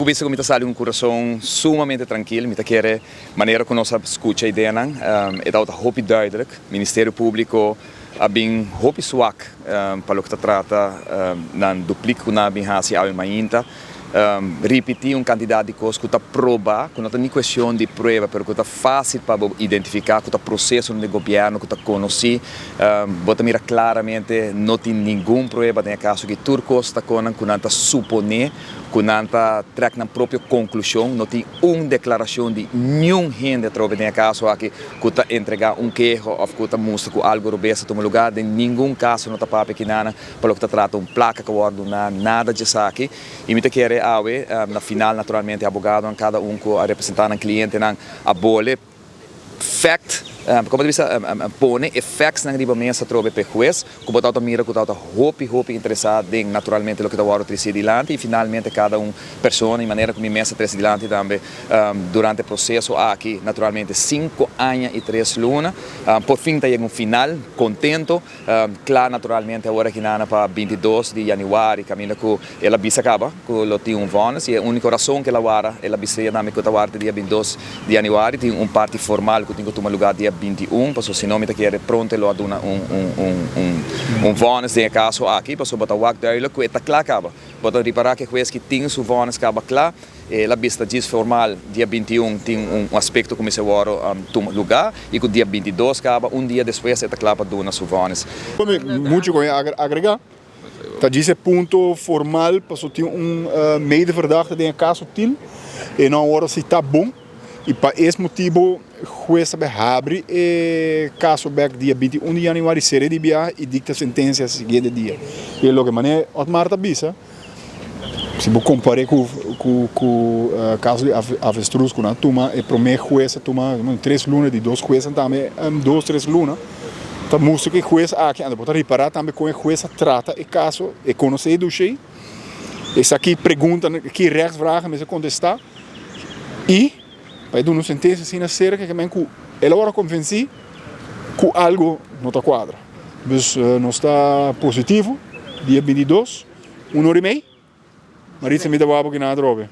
Bisa ku mi ta sali un kurason sumamente trankil. Mi ta kere manera ku nos a skucha ideanan, e tabata hopi duidelijk. Ministerio Públiko a bin hopi swak pa loke ta trata nan duplik ku nan a bin hasi awe mainta. Ripití un kantidat di kos ku ta probá, ku no ta ni kuestion di prueba, pero ku ta fásil pa bo identifiká ku ta prosesonan di gobièrnu ku ta konosí. Bo ta mira klaramente no tin ningun prueba den e kaso aki. Tur kos ta konan ku nan ta suponé, ku nan ta trèk nan propio konklushon. No tin un deklarashon di niun hende atrobe den e kaso aki ku ta entregá un keho òf ku ta mustra ku algu robes a tuma lugá. Den ningun kaso no ta papia kinanan pa loke ta trata un plaka ku a wòrdu duná, nada djesaki. I mi ta kere awe, na final naturalmente abogadonan kada un ku a representá nan klientenan a bole fact, komo ta bisa, pone e factsnan riba mesa atrobe pa e hues ku bo tabata mira ku tabata hopi hopi interesá den naturalmente loke ta wòrdu trese dilanti i finalmente kada un persona i manera ku mi mes a trese dilanti tambe durante e proseso aki naturalmente 5 aña i 3 luna por fin ta yega un final kontento. Kla naturalmente awor aki nana pa 22 di yanüari kaminda ku el a bisa kaba ku lo tin un vònis i e úniko rason ku el a wara el a bisa ya nami ku ta wara te dia 22 di yanüari tin un parti formal ku tin ku tuma lugá dia 21, pasobra si no mi ta kere pronto e lo a duna un vònis den e kaso aki, pasobra bo ta wak duidelijk ku e ta kla kaba. Bo ta ripará ku e hues ki tin su vònis kaba kla. El a bisa djis formal dia 21 tin un aspekto ku mester wòrdu tuma lugá i ku dia 22 kaba un dia despues e ta kla pa duna su vònis. Mucho ku agregá ta djis e punto formal pasobra tin un medeverdachte den e kaso Thiel e no a wòrdu sitá bon i pa es motibu hues ta bai habri e kaso bèk dia 21 di yanüari, sere di biaha i dikta sentensia siguiente dia. I loke manera Otmar ta bisa, si bo kompar'é ku kaso di avestruz ku nan a tuma e promé hues a tuma 3 luna, di dos huesnan tambe 2, 3 luna, ta mustra ku e hues aki anto bo ta ripará tambe kon e hues a trata e kaso, e konosé e doshé, e sa ki pregunta, ki rechtsvragen mester kontestá i pa e duna un sentensia asina serka ke men ku el a wòrdu konvensí ku algu no ta kuadra. Dus nos ta positivo dia 22, 1 ora i mei. Maritza, mi ta wak bo ki nan atrobe.